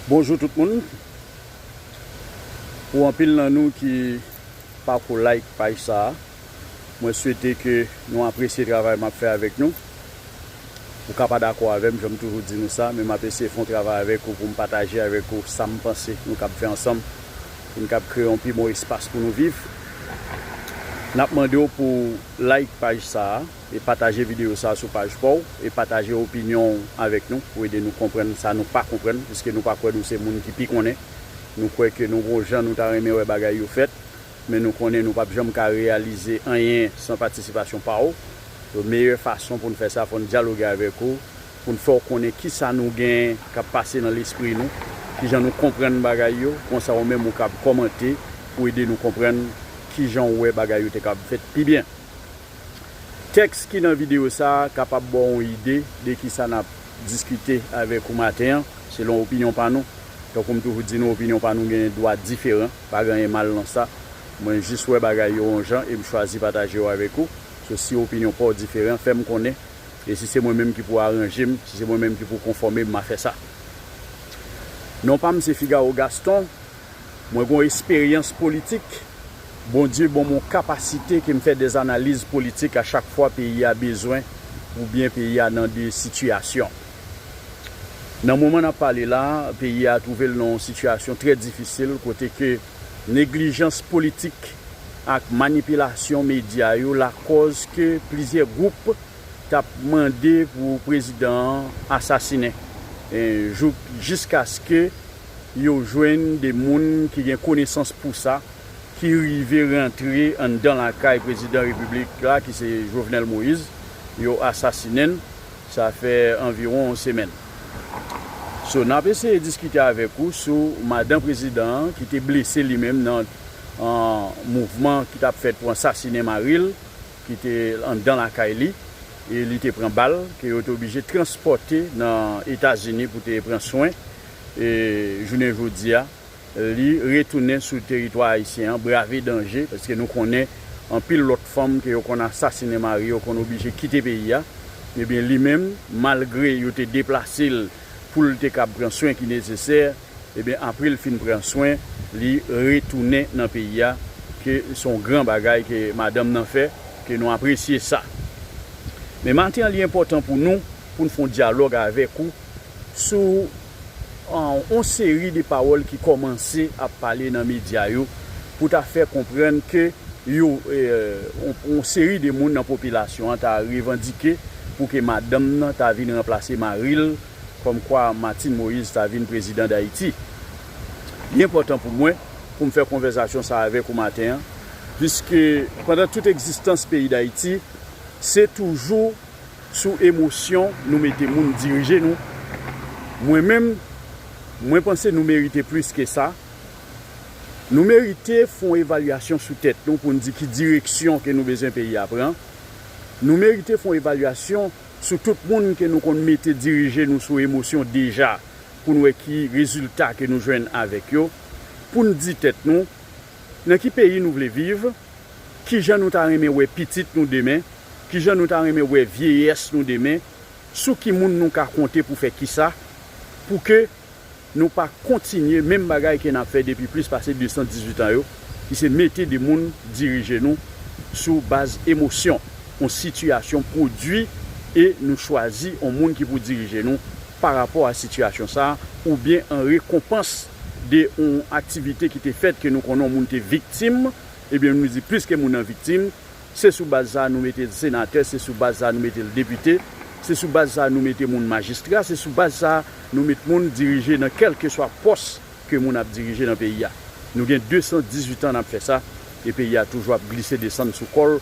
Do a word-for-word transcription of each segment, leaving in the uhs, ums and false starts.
Bonjou tout moun. Pou anpil nan nou ki pako like paj sa a, mwen swete ke nou apresye travay m ap fè avèk nou. Ou ka pa dakò avè m, jan m toujou di nou sa, men m ap eseye fè yon travay avèk ou pou m pataje avèk ou sa m panse nou kab fè ansanm, pou n kab kreye yon pi bon espas pou nou viv. N ap mande w pou like paj sa a, e pataje videyo sa a sou paj pa w, e pataje opinyon w avèk nou, pou ede nou konprann sa nou pa konprann, piske nou pa kwè nou se moun ki pi konnen. Nou kwè ke nou gon jan nou ta renmen wè bagay yo fèt, men nou konnen nou p ap janm ka reyalize anyen san patisipasyon pa w. Meyè fason pou n fè sa, fò n dyaloge avèk ou, pou n fè w konnen kisa nou gen k ap pase nan lespri nou, kijan nou konprann bagay yo, konsa ou menm ou kab kòmante pou ede nou konprann kijan w wè bagay yo te kab fèt pi byen. Tèks ki nan videyo sa a kapab ba w yon ide de kisa n ap diskite avèk ou maten an, selon opinyon pa nou. Tankou m toujou di nou, opinyon pa nou gen dwa diferan, pa gen anyen mal nan sa. Mwen jis wè bagay yo yon jan e m chwazi pataje yo avèk ou. So, si opinyon pa w diferan, fè m konnen. E si se mwen menm ki pou aranje m, si se mwen menm ki pou konfòme m, m a fè sa. Non pa m se Figaro Gaston. Mwen gon esperyans politik. Bondye ban m yon kapasite ke m fè dè analiz politik a chak fwa peyi a bezwen oubyen peyi a nan de sitiyasyon. Nan moman n ap pale la, peyi a twouve l nan yon sitiyasyon trè difisil kote ke neglijans politik ak manipilasyon medya yo lakòz ke plizyè gwoup t ap mande pou prezidan an asasinen, e, jou, jiskaske yo jwenn de moun ki gen konesans pou sa, ki rive rantre anndan lakay prezidan repiblik la, ki se Jovenel Moïse, yo asasinen l, sa fè anviwon yon semèn. So, n ap eseye diskite avèk ou sou madan prezidan an ki te blese li menm nan, an, mouvman ki t ap fèt pou asasinen mari l, ki te anndan lakay li, e li te pran bal, ke yo te oblije transpòte nan Etazini pou te pran swen. E jounen jodi a, li retounen sou teritwa ayisyen an, brave danje, paske nou konnen anpil lòt fanm ke yo konn asasinen mari yo konn oblije kite peyi a. Ebyen, li menm, malgre yo te deplase l pou l te kab pran swen ki nesesè, ebyen, apre l fin pran swen, li retounen nan peyi a, ke se yon gran bagay ke madanm nan fè, ke nou apresye sa. Men maten an, li enpòtan pou nou, pou n fè yon dyalòg avèk ou sou, an, yon seri de pawòl ki kòmanse ap pale nan medya yo, pou ta fè konprann ke yo, e, yon, yon seri de moun nan popilasyon an ta revandike pou ke madanm nan ta vin ranplase mari l, kòmkwa Martine Moïse ta vin prezidan Dayiti. Li enpòtan pou mwen pou m fè konvèsasyon sa a avèk ou maten an, piske pandan tout egzistans peyi Dayiti, se toujou sou emosyon nou mete moun dirije nou. Mwen menm, mwen panse nou merite plis ke sa. Nou merite fè yon evalyasyon sou tèt nou pou n di ki direksyon ke nou bezwen peyi a pran. Nou merite fè yon evalyasyon sou tout moun ke nou konn mete dirije nou sou emosyon deja, pou n wè ki rezilta ke nou jwenn avèk yo, pou n di tèt nou, nan ki peyi nou vle viv, kijan nou ta renmen wè pitit nou demen, kijan nou ta renmen wè vyeyès nou demen, sou ki moun nou ka konte pou fè kisa, pou ke nou pa kontinye menm bagay ke n ap fè depi plis pase de san dizuit an yo, ki se mete de moun dirije nou sou baz emosyon. Yon sitiyasyon pwodui e nou chwazi yon moun ki pou dirije nou pa rapò a sitiyasyon sa a, oubyen an rekonpans de yon aktivite ki te fèt ke nou konnen yon moun te viktim, ebyen nou di piske moun nan viktim, se sou baz sa a nou mete l senatè, se sou baz sa a nou mete l depite, se sou baz sa a nou mete moun majistra, se sou baz sa a nou met moun dirije nan kèlkeswa pòs ke moun ap dirije nan peyi a. Nou gen de san dizuit an n ap fè sa, e peyi a toujou ap glise desann sou kò l.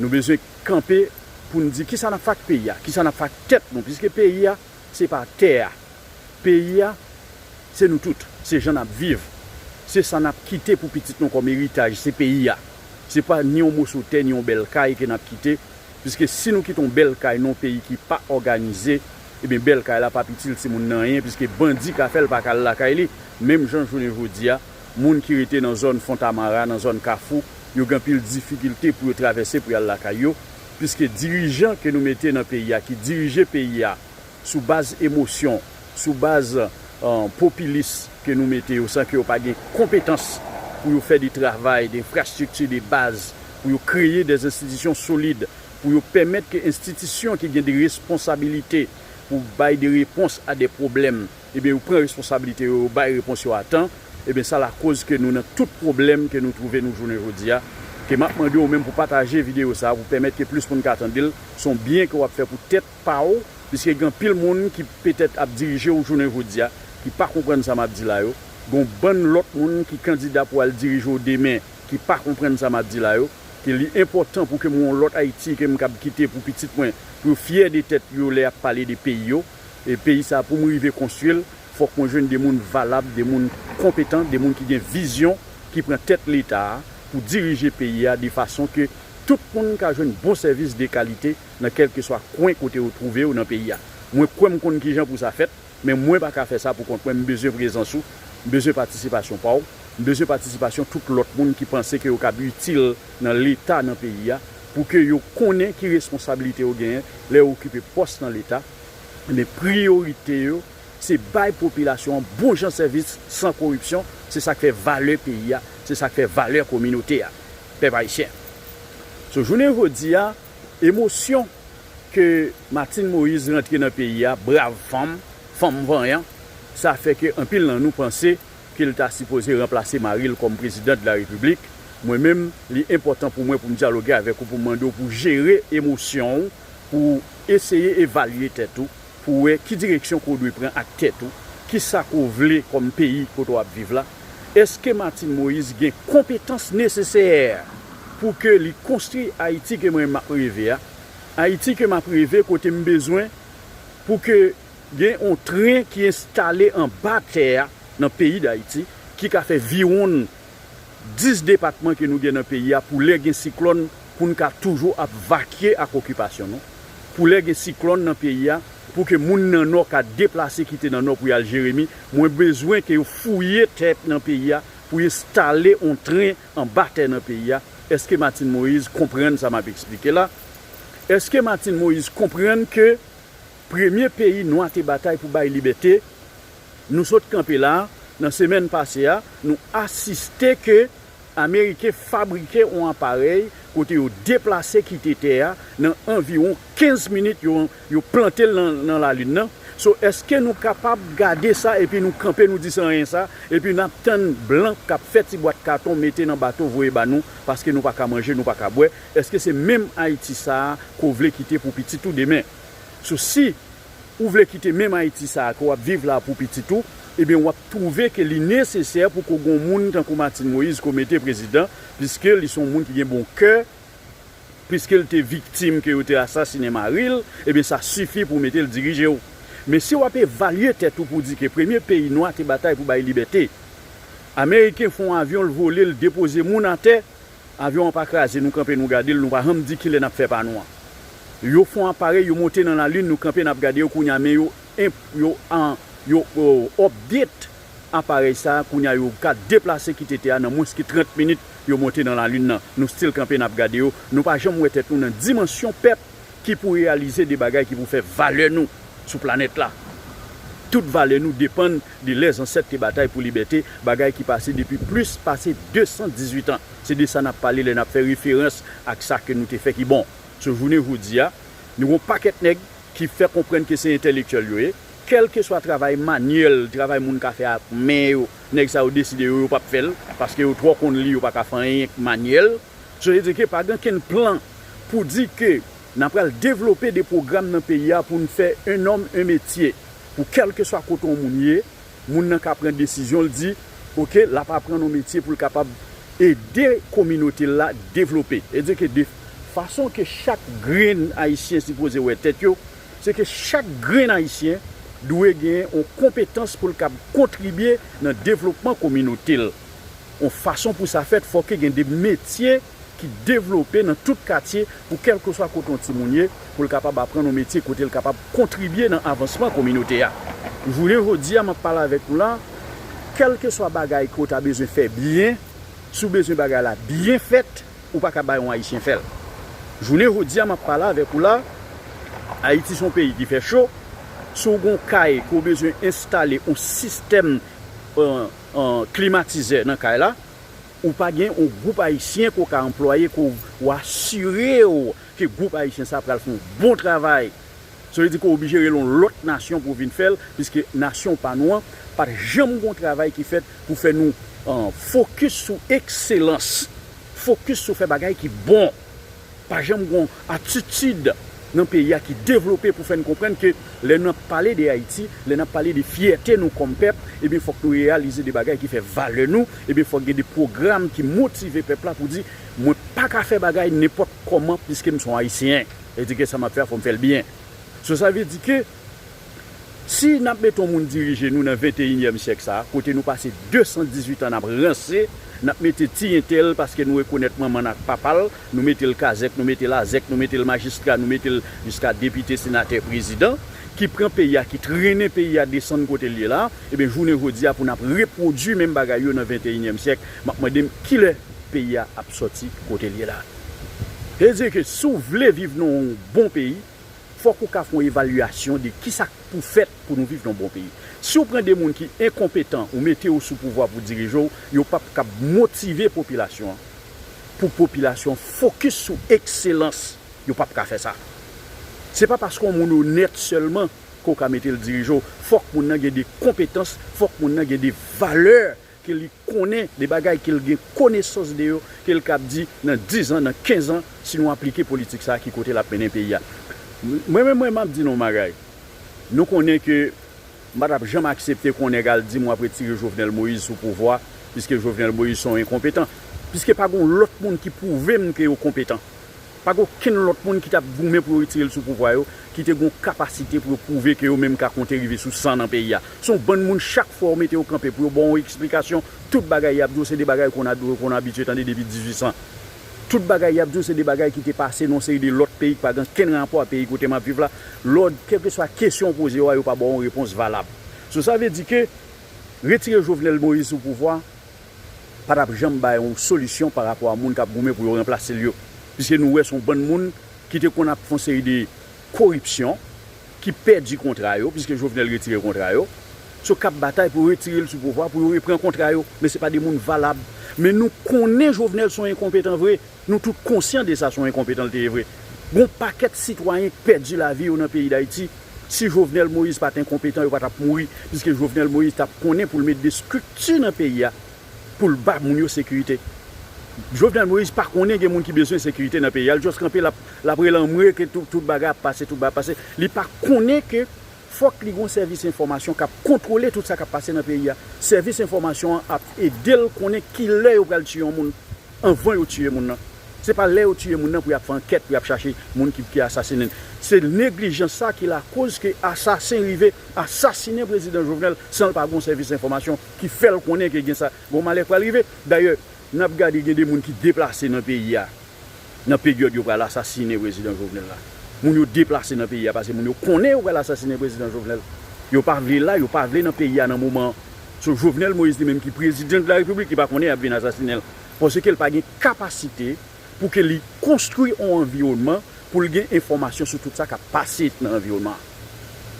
Nou bezwen kanpe pou n di kisa n ap fè ak peyi a, kisa n ap fè ak tèt nou, piske peyi a, se pa tè a. Peyi a, se nou tout, se jan n ap viv. Se sa n ap kite pou pitit nou kòm eritaj, se peyi a. Se pa ni yon moso tè, ni yon bèl kay ke n ap kite, piske si nou kite yon bèl kay nan yon peyi ki pa òganize, ebyen bèl kay la p ap itil timoun nan anyen, piske bandi ka fè l pa ka al lakay li. Menm jan jounen jodi a, moun ki rete nan zòn Fontamara, nan zòn Kafou, yo gen anpil difikilte pou yo travèse pou y al lakay yo, piske dirijan ke nou mete nan peyi a, ki dirije peyi a, sou baz emosyon, sou baz an, popilis ke nou mete yo san ke yo pa gen konpetans pou yo fè de travay, de enfrastrikti de baz, pou yo kreye de enstitisyon solid, pou yo pèmèt ke enstitisyon ki gen de responsabilite pou bay de repons a de pwoblèm, ebyen, yo pran responsabilite yo, yo bay repons yo a tan, ebyen, sa lakoz ke nou nan tout pwoblèm ke nou twouve nou jounen jodi a. Ke m ap mande w menm pou pataje videyo sa a, pou pèmèt ke plis moun ka tande l. Se yon byen ke w ap fè pou tèt pa w, piske gen anpil moun ki petèt ap dirije w jounen jodi a, ki pa konprann sa m ap di la yo. Gen yon bann lòt moun ki kandida pou al dirije w demen, ki pa konprann sa m ap di la yo. Ke li enpòtan pou ke m yon lòt Ayiti ke m kab kite pou pitit mwen, pou yo fyè de tèt yo lè y ap pale de peyi yo. E peyi sa a, pou m rive konstwi l, fòk mwen jwenn de moun valab, de moun konpetan, de moun ki gen vizyon, ki pran tèt Leta a, pou dirije peyi a de fason ke tout moun ka jwenn bon sèvis de kalite nan kèlkeswa kwen kote yo twouve yo nan peyi a. Mwen kwè m konn kijan pou sa fèt, men mwen pa ka fè sa pou kont mwen. M bezwen prezans ou, m bezwen patisipasyon pa w, m bezwen patisipasyon tout lòt moun ki panse ke yo kab itil nan Leta, nan peyi a, pou ke yo konnen ki responsablite yo genyen lè yo okipe pòs nan Leta. Men priyorite yo, se bay popilasyon an bon jan sèvis san koripsyon. Se sa k fè valè peyi a, se sa k fè valè kominote a, pèp ayisyen. So, jounen jodi a, emosyon ke Martine Moïse rantre nan peyi a, brav fanm, fanm vanyan, sa fè ke anpil nan nou panse ke l ta sipoze ranplase mari l kòm prezidan de la repiblik. Mwen menm, li enpòtan pou mwen pou m dyaloge avèk ou, pou m mande w pou jere emosyon w, pou eseye evalye tèt ou, pou wè ki direksyon ke w dwe pran ak tèt ou, ki sa ke w vle kòm peyi kote w ap viv la. Èske Martine Moïse gen konpetans nesesè pou ke li konstwi Ayiti ke mwen m ap reve a? Ayiti ke m ap reve, kote m bezwen pou ke gen yon tren ki enstale anba tè a nan peyi Dayiti, ki ka fè viwonn dis depatman ke nou gen nan peyi a, pou lè gen siklòn, pou n ka toujou ap vakye ak okipasyon nou. Pou lè gen siklòn nan peyi a, pou ke moun nan Nò ka deplase kite nan Nò pou y al Jeremi, mwen bezwen ke yo fouye tè nan peyi a, pou yo enstale yon tren anba tè nan peyi a. Èske Martine Moïse konprann sa m ap eksplike la? Èske Martine Moïse konprann ke premye peyi nwa te batay pou bay libète, nou sot kanpe la, nan semèn pase a, nou asiste ke Ameriken fabrike yon aparèy kote yo deplase kite tè a nan anviwon kenz minit, yo, yo plante l nan, nan lalin nan. So, èske nou kapab gade sa epi nou kanpe, nou di se anyen sa, epi n ap tann blan k ap fè ti bwat katon, mete nan bato, voye ba nou, paske nou pa ka manje, nou pa ka bwè? Èske se menm Ayiti sa a ke w vle kite pou pitit ou demen? So, si ou vle kite menm Ayiti sa a ke w ap viv la pou pitit ou, ebyen, w ap twouve ke li nesesè pou ke w gen yon moun tankou Martine Moïse ke w mete prezidan, piske li se yon moun ki gen bon kè, piske l te viktim ke yo te asasinen mari l, ebyen, sa sifi pou w mete l dirije w. Men si w ap evalye tèt ou pou w di ke premye peyi nwa te batay pou bay libète, Ameriken fè yon avyon, l vole, l depoze moun atè, avyon an pa kraze, nou kanpe, nou gade l, nou pa janm di kilè n ap fè pa nou an. Yo fè yon aparèy, yo monte nan lalin, nou kanpe, n ap gade yo kounye a, men yo, enp-, yo, an, yo, yo update aparèy sa a, kounye a, yo ka deplase kite tè a nan mwens ke trant minit, yo monte nan lalin nan. Nou still kanpe, n ap gade yo. Nou pa janm wè tèt nou nan dimansyon pèp ki pou reyalize de bagay ki pou fè valè nou sou planèt la. Tout valè nou depann de lè zansèt te batay pou libète, bagay ki pase depi plis pase de san dizuit an. Se de sa n ap pale lè n ap fè referans ak sa ke nou te fè ki bon. So, jounen jodi a, nou gen yon pakèt nèg ki fè konprann ke se entèlektyèl yo ye, kèlkeswa travay manyèl, travay moun ka fè ak men yo, nèg sa yo deside yo, yo p ap fè l, paske yo twò konn li, yo pa ka fè anyen k manyèl. So, se di ke pa gen okenn plan pou di ke n a pral devlope de pwogram nan peyi a pou n fè un homme, un métier. Pou kèlkeswa kote yon moun ye, moun nan ka pran desizyon, l di, oke, l ap aprann yon metye pou l kapab ede kominote l la devlope. Se di ke de fason ke chak grenn Ayisyen sipoze wè tèt yo, se ke chak grenn Ayisyen dwe gen yon konpetans pou l kab kontribye nan devlopman kominote l. Yon fason pou sa fèt, fòk gen de metye ki devlope nan tout katye pou kèlkeswa kote yon timoun ye, pou l kapab aprann yon metye kote l kapab kontribye nan avansman kominote a. Jounen jodi a, m ap pale avèk nou la, kèlkeswa bagay ke w ta bezwen fè byen, si w bezwen bagay la byen fèt, ou pa ka bay yon Ayisyen fè l. Jounen jodi a, m ap pale avèk ou la, Ayiti se yon peyi ki fè cho, Si w gen yon kay ke w bezwen enstale yon sistèm, euh, euh, klimatizè nan kay la, ou pa gen yon gwoup ayisyen ke w ka anplwaye, ke w asire w ke gwoup ayisyen sa a pral fè yon bon travay. Sa vle di ke w oblije rele yon lòt nasyon pou vin fè l, piske nasyon pa nou an pa t janm gen yon travay ki fèt pou fè nou, euh, fokis sou ekselans, fokis sou fè bagay ki bon. Pa janm gen yon atitid nan peyi a ki devlope pou fè n konprann ke lè n ap pale de Ayiti, lè n ap pale de fyète nou kòm pèp, ebyen, fòk nou reyalize de bagay ki fè valè nou, ebyen, fòk gen de pwogram ki motive pèp la pou di, mwen pa ka fè bagay nenpòt kòman piske m se yon Ayisyen. Sa vle di ke sa m ap fè a, fò m fè l byen. So, sa vle di ke si n ap mete yon moun dirije nou nan venteyinyèm syèk sa a, kote nou pase desandizuit an n ap ranse, n ap mete ti entèl paske nou rekonèt manman l ak papa l, nou mete l kazèk, nou mete l azèk, nou mete l majistra, nou mete l jiska depite, senatè, prezidan, ki pran peyi a, ki trennen peyi a desann kote l ye la, ebyen, jounen jodi a, pou n ap repwodui menm bagay yo nan venteyinyèm syèk, m ap mande m kilè peyi a ap sòti kote l ye la. Sa vle di ke si w vle viv nan yon bon peyi, fòk ou ka fè yon evalyasyon de kisa k pou fèt pou nou viv nan yon bon peyi. Si w pran de moun ki enkonpetan, ou mete yo sou pouvwa pou dirije w, yo p ap kab motive popilasyon an, pou popilasyon an fokis sou ekselans. Yo p ap ka fè sa. Se pa paske yon moun onèt sèlman ke w ka mete l dirije w. Fòk moun nan gen de konpetans, fòk moun nan gen de valè ke li konnen, de bagay ke l gen konesans de yo, ke l kab di nan diz an, nan kenz an, si nou aplike politik sa a, ki kote l ap mennen peyi a. Mwen menm, mwen, m ap di nou yon bagay. Nou konnen ke m pa t ap janm aksepte ke yon nèg al di m w ap retire Jovenel Moïse sou pouvwa, piske Jovenel Moïse se yon enkonpetan. Piske pa gen yon lòt moun ki pwouve m ke yo konpetan. Pa gen okenn lòt moun ki t ap goumen pou yo retire l sou pouvwa yo, ki te gen yon kapasite pou yo pwouve ke yo menm ka konte rive sou san nan peyi a. Se yon bann moun, chak fwa w mete yo kanpe pou yo ba w yon eksplikasyon, tout bagay y ap di w se de bagay ke w konn ab-, ke w konn abitye tande depi dizuit san. Tout bagay y ap di w se de bagay ki te pase nan yon seri de lòt peyi ki pa gen okenn rapò a peyi kote m ap viv la. Lè w, kèlkeswa kesyon w poze yo a, yo pa ba w yon repons valab. So, sa vle di ke retire Jovenel Moïse sou pouvwa pa t ap janm bay yon solisyon pa rapò a moun k ap goumen pou yo ranplase l yo. Piske nou wè se yon bann moun ki te konn ap fè yon seri de koripsyon, ki pèdi kontra yo, piske Jovenel retire kontra yo. So, k ap batay pou yo retire l sou pouvwa, pou yo repran kontra yo. Men se pa de moun valab. Men nou konnen Jovenel se yon enkonpetan vre. Nou tout konsyan de sa, se yon enkonpetan l te ye vre. Gon pakèt sitwayen k pèdi lavi yo nan peyi Dayiti. Si Jovenel Moïse pa t enkonpetan, yo pa t ap mouri, piske Jovenel Moïse t ap konnen pou l met de estrikti nan peyi a, pou l ba moun yo sekirite. Jovenel Moïse pa konnen gen moun ki bezwen sekirite nan peyi a. L just kanpe, l ap, l ap rele anmwe ke tout, tout bagay ap pase, tout bagay ap pase. Li pa konnen ke fòk li gon sèvis enfòmasyon k ap kontwole tout sa k ap pase nan peyi a. Sèvis enfòmasyon an ap ede l konnen kilè yo pral tiye yon moun anvan yo tiye moun nan. Se pa lè yo tiye moun nan pou y ap fè ankèt, pou y ap chache moun ki, ki asasinen l. Se neglijans sa ki lakoz ke asasen rive asasinen prezidan Jovenel san l pa gon sèvis enfòmasyon ki fè l konnen ke gen sa, gon malè k pral rive. Dayè, n ap gade gen de moun ki deplase nan peyi a, nan peryòd yo pral asasinen prezidan Jovenel la. Moun yo deplase nan peyi a paske moun yo konnen yo pral asasinen prezidan Jovenel. Yo pa vle la, yo pa vle nan peyi a nan moman an. So, Jovenel Moïse li menm ki prezidan de la repiblik, li pa konnen y ap vin asasinen l. Paske l pa gen kapasite pou ke li konstwi yon anviwònman pou l gen enfòmasyon sou tout sa k ap pase nan anviwònman an.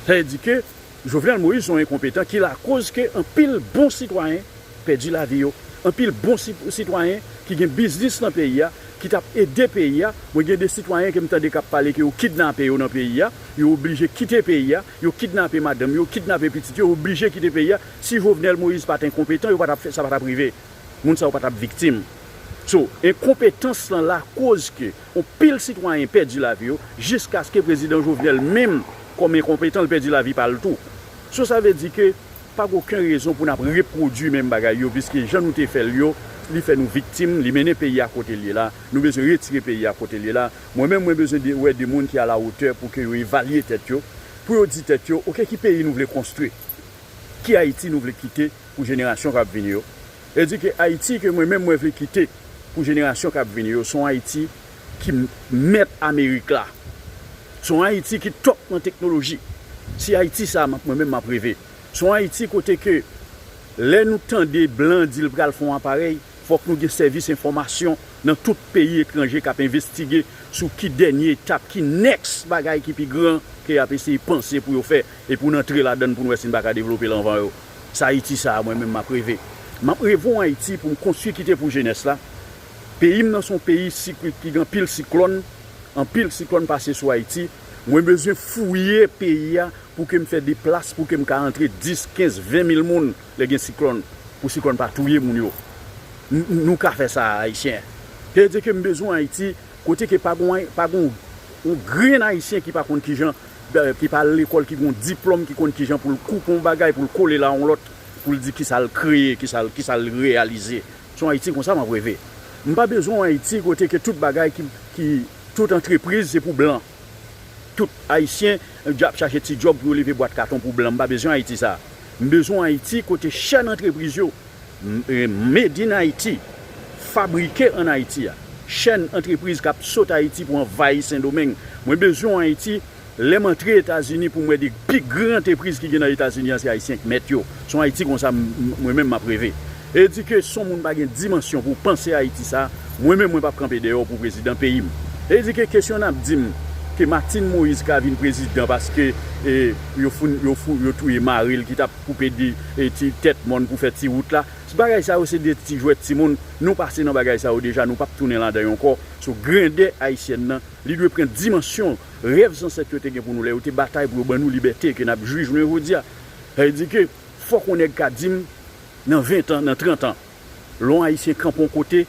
Sa vle di ke Jovenel Moïse se yon enkonpetan ki lakoz ke anpil bon sitwayen pèdi lavi yo. Anpil bon si-, sitwayen ki gen biznis nan peyi a, ki t ap ede peyi a. Mwen gen de sitwayen ke m tande k ap pale ke yo kidnape yo nan peyi a, yo oblije kite peyi a, yo kidnape madanm yo, kidnape pitit yo, yo oblije kite peyi a. Si Jovenel Moïse pa t enkonpetan, yo pa t ap fè, sa pa t ap rive. Moun sa yo pa t ap viktim. So, enkonpetans lan lakoz ke yon pil sitwayen pèdi lavi yo, jiskaske prezidan Jovenel menm, kòm enkonpetan, l pèdi lavi pa l tou. So, sa vle di ke pa gen okenn rezon pou n ap repwodui menm bagay yo, piske jan nou te fè l yo, li fè nou viktim, li mennen peyi a kote l ye la. Nou bezwen retire peyi a kote l ye la. Mwen menm, mwen bezwen de, wè de moun ki alawotè pou ke yo evalye tèt yo, pou yo di tèt yo, oke, ki peyi nou vle konstwi? Ki Ayiti nou vle kite pou jenerasyon k ap vini yo? E di ke Ayiti ke mwen menm mwen vle kite pou jenerasyon k ap vini yo, se yon Ayiti ki m-, mèt Amerik la. Se yon Ayiti ki top nan teknoloji. Se Ayiti sa a m ap, mwen menm m ap reve. Se yon Ayiti kote ke lè nou tande blan di l pral fè yon aparèy, fòk nou gen sèvis enfòmasyon nan tout peyi etranje k ap envestige sou ki dènye etap, ki next bagay ki pi gran ke y ap eseye panse pou yo fè, e pou n antre ladan l pou n wè si n pa ka devlope l anvan yo. Sa Ayiti sa a, mwen menm, m ap reve. M ap reve yon Ayiti pou m konstwi kite pou jenès la. Peyi m nan se yon peyi sik-, ki gen anpil siklòn, anpil siklòn pase sou Ayiti. Mwen bezwen fouye peyi a pou ke m fè de plas pou ke m ka antre dis, kenz, ven mil moun lè gen siklòn, pou siklòn pa touye moun yo. N-, n-, nou ka fè sa, Ayisyen. Sa vle di ke m bezwen Ayiti kote ke pa gon, pa gon yon grenn Ayisyen ki pa konn kijan, ki pa al lekòl, ki gon diplòm, ki konn kijan pou l koupe yon bagay, pou l kole l a yon lòt, pou l di kisa l kreye, kisa l, kisa l reyalize. Se yon Ayiti konsa m ap reve. M pa bezwen yon Ayiti kote ke tout bagay ki, ki, tout antrepriz se pou blan. Tout Ayisyen, eh, ap chache ti djòb pou yo leve bwat katon pou blan. M pa bezwen Ayiti sa. M bezwen Ayiti kote chèn antrepriz yo, m-, eh, made in Haiti, fabrike ann Ayiti a. Chèn antrepriz k ap sot Ayiti pou anvayi Sendomeng. Mwen bezwen yon Ayiti, lè m antre Etazini, pou m wè de pi gran antrepriz ki gen nan Etazini an, se Ayisyen k mèt yo. Se yon Ayiti konsa, m-, m-, mwen menm m ap reve. E di ke si yon moun pa gen dimansyon pou panse Ayiti sa, mwen menm mwen p ap kanpe dèyè w pou prezidan peyi m. E di ke kesyon n ap di m ke Martine Moïse ka vin prezidan paske, e, yo foun, yo fou, yo touye mari l ki t ap koupe de, e, ti tèt mòn pou fè ti wout la. Bagay sa yo se de ti jwèt timoun. Nou pase nan bagay sa yo deja, nou p ap tounen ladan yo ankò. So, grandè ayisyèn nan, li dwe pran dimansyon rèv zansèt yo te gen pou nou lè yo te batay pou yo ban nou libète ke n ap jwi jounen jodi a. Sa vle di ke fòk yon nèg ka di m, nan ven tan, nan trant an, lè yon Ayisyen kanpe yon kote,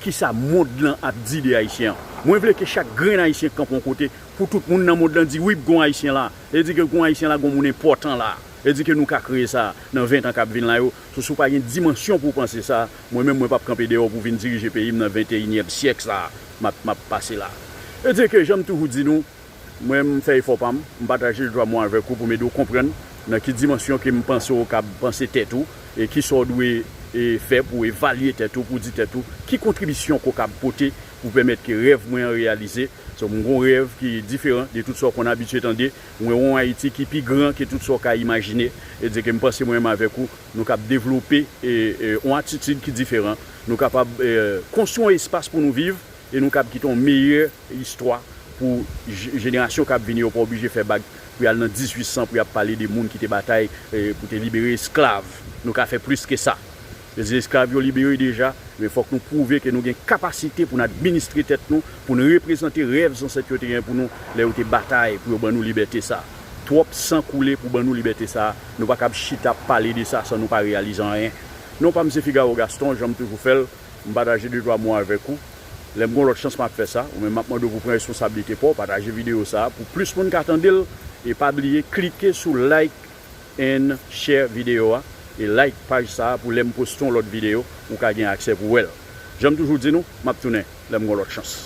kisa mond lan ap di de Ayisyen an. Mwen vle ke chak grenn Ayisyen kanpe yon kote, pou tout moun nan mond lan di, wi, gon Ayisyen la. Sa vle di ke gon Ayisyen la, gon moun enpòtan la. Sa vle di ke nou ka kreye sa nan ven tan k ap vin la yo. So, si w pa gen dimansyon pou w panse sa, mwen menm, mwen p ap kanpe dèyè w pou w vin dirije peyi m nan venteyinyèm syèk sa a m ap, m ap pase la. Sa vle di ke, jan m toujou di nou, mwen, m fè efò pa m, m pataje de twa mo avèk ou pou m ede w konprann nan ki dimansyon ke m panse w kab panse tèt ou, e kisa w dwe, e, fè pou w evalye tèt ou, pou w di tèt ou ki kontribisyon ke w kab pote pou pèmèt ke rèv mwen an reyalize. So, m gon rèv ki diferan de tout sa w konn abitye tande. Mwen wè yon Ayiti ki pi gran ke tout sa w ka imajine. E di ke m panse mwen menm avèk ou, nou kab devlope, e, e, yon atitid ki diferan. Nou kapab, e, konstwi yon espas pou nou viv e nou kab kite yon meyè istwa pou je-, jenerasyon k ap vini yo pa oblije fè bak pou y al nan dizuit san pou y ap pale de moun ki te batay, e, pou te libere esklav. Nou ka fè plis ke sa. Esklav yo libere deja, men fòk nou pwouve ke nou gen kapasite pou n administre tèt nou, pou n reprezante rèv zansèt yo te gen pou nou lè yo te batay pou yo ban nou libète sa. Twòp san koule pou ban nou libète sa. Nou pa kab chita ap pale de sa san nou pa reyalize anyen. Non pa m se Figaro Gaston, jan m toujou fè l, m pataje de twa mo avèk ou. Lè m gon lòt chans m ap fè sa, ou menm m ap mande w pou pran responsablite pa w, pataje videyo sa a pou plis moun ka tande l, e pa bliye klike sou like and share videyo a, e like paj sa a pou lè m poste yon lòt videyo, ou ka gen aksè pou wè l. Jan m toujou di nou, m ap tounen lè m gon lòt chans.